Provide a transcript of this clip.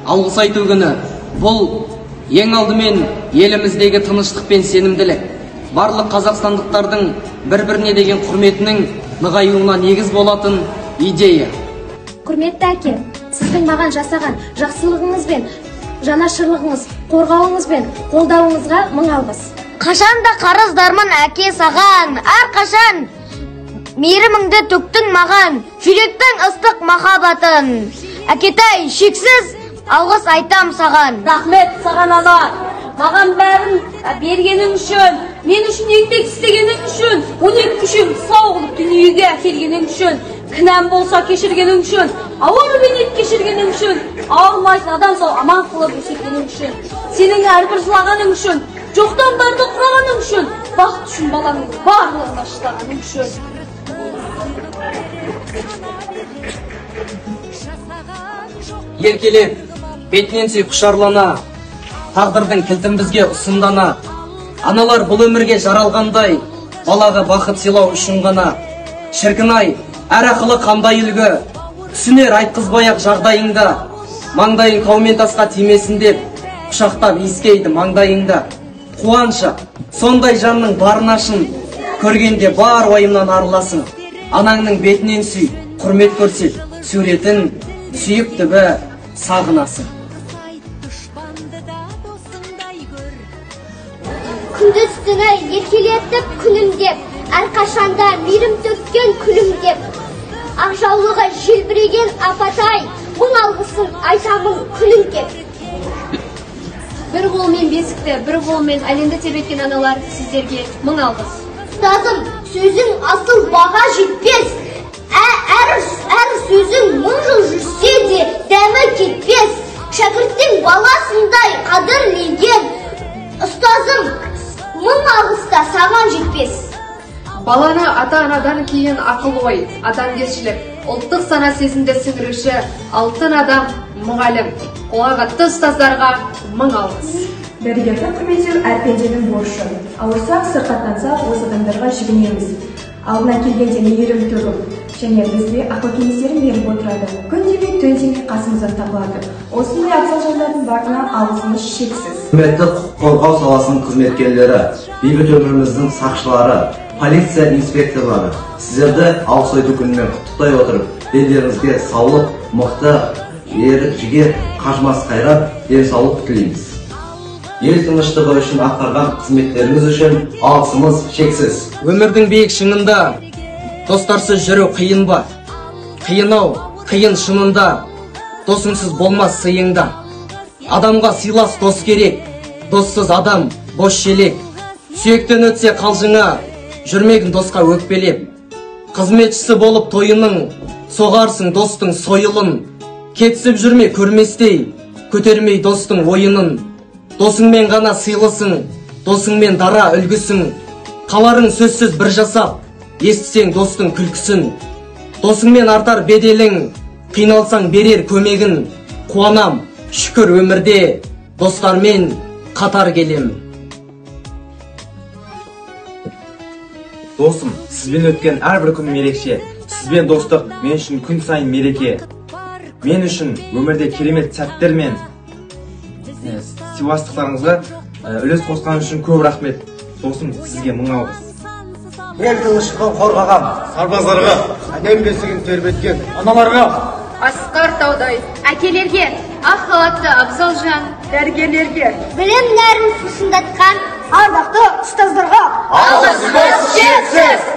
Алғыс айту күні бұл ең алдымен еліміздегі тыныштық пен сенімділік, барлық қазақстандықтардың бір-біріне деген құрметінің нығаюына негіз болатын идея. Құрметті әке, сіздің маған жасаған жақсылығыңыз бен жанашырлығыңыз, қорғауыңыз бен қолдауыңызға мың алғыс. Қашан да қарыздармын әке саған, әрқашан мейіріміңді төктің маған, жүректің ыстық махаббатын. Әкетай, шексіз алғыс айтам саған. Рахмет саған ана, маған бәрін бергенің үшін, мен үшін еңбек істегенің үшін, 12 мүшем сау қылып дүниеге әкелгенің үшін, кінәм болса кешіргенің үшін, ауыр бейнет кешіргенің үшін, ауырмайтын адам сау аман қылып өсіргенің үшін, сенің әрбір жылағаның үшін, жоқтан барды құрағаның үшін, бақыт үшін баланың барлығына шыдағаның үшін. Еркелеп, бетінен сүй құшарлана, тағдырдың кілтін бізге ұсындана. Аналар бұл өмірге жаралғандай, балаға бақыт сыйлау үшін ғана. Шіркін-ай, әр ақылы қандай үлгі, түсінер айтқызбай-ақ жағдайыңда. Маңдайың тау мен тасқа тимесін деп, құшақтап иіскейді маңдайыңда. Қуанша, сондай жанның барынашын, көргенде бар уайымнан арыласың. Анаңның бетінен сүй, құрмет көрсет, суретін сүйіп түбі сағынасың. Күндіз түні еркелетіп күнімдеп, әрқашанда мейірім төккен күлімдеп, ақ жаулығы желбіреген апатай, мың алғысын айтамын күлімдеп. Бір қолмен бесікті, бір қолмен әлемді тербеткен аналар, сіздерге мың алғыс. Ұстазым, сөзің асыл баға жетпес, әр сөзің мың жыл жүрсе де дәмі кетпес. Шәкірттің баласындай қадірлеген ұстазым, мың алғыс та саған жетпес. Баланы ата-анадан кейін ақыл ой, адамгершілік, ұлттық сана сезімді сіңіруші алтын адам мұғалім. Ұлағатты ұстаздарға мың алғыс. Дәрігерді құрметтеу әр пенденің борышы. Ауырсақ, сырқаттансақ, осы адамдарға жүгінеміз. Алдына келгенде мейірім төгіп, және бізге ақыл кеңестерін беріп отырады. Күн демей, түн демей қасымыздан табылады. Осындай абзал жандардың барына алғысымыз шексіз. Құрметті құқық қорғау саласының қызметкерлері, бейбіт өміріміздің сақшылары, полиция инспекторлары, сіздерді алғыс айту күнімен құттықтай отырып, белдеріңізге саулық, мықты ер, жігер, қажымас қайрат, денсаулық тілейміз. Ел тыныштығы үшін атқарған қызметтеріңіз үшін алғысымыз шексіз. Өмірдің биік шыңында достарсыз жүру қиын ба? Қиын-ау, қиын шынында, досыңсыз болмас сыйыңда. Адамға сыйлас дос керек, доссыз адам бос шелек. Сүйектен өтсе қалжыңа, жүрмегін досқа өкпелеп. Қызметшісі болып тойының, соғарсың достың сойылын. Кетісіп жүрме көрместей, көтермей достың ойынын. Досыңмен ғана сыйлысың, досыңмен дара үлгісің. Қаларың сөзсіз бір жасап, естісең достың күлкісін. Досыңмен артар беделің, қиналсаң берер көмегін. Қуанам, шүкір өмірде, достармен қатар келем. Досым, сізбен өткен әрбір күнім ерекше. Сізбен достық мен үшін күн сайын мереке. Мен үшін өмірде керемет сәттер мен сыйластықтарыңызға үлес қосқан үшін көп рахмет. Досым, сізге мың алғыс. Ел тыныштығын қорғаған сарбаздарға, әлем бесігін тербеткен аналарға, асқар таудай әкелерге, ақ халатты абзал жан дәрігерлерге, білім нәрін сусындатқан ардақты ұстаздарға алғысымыз шексіз.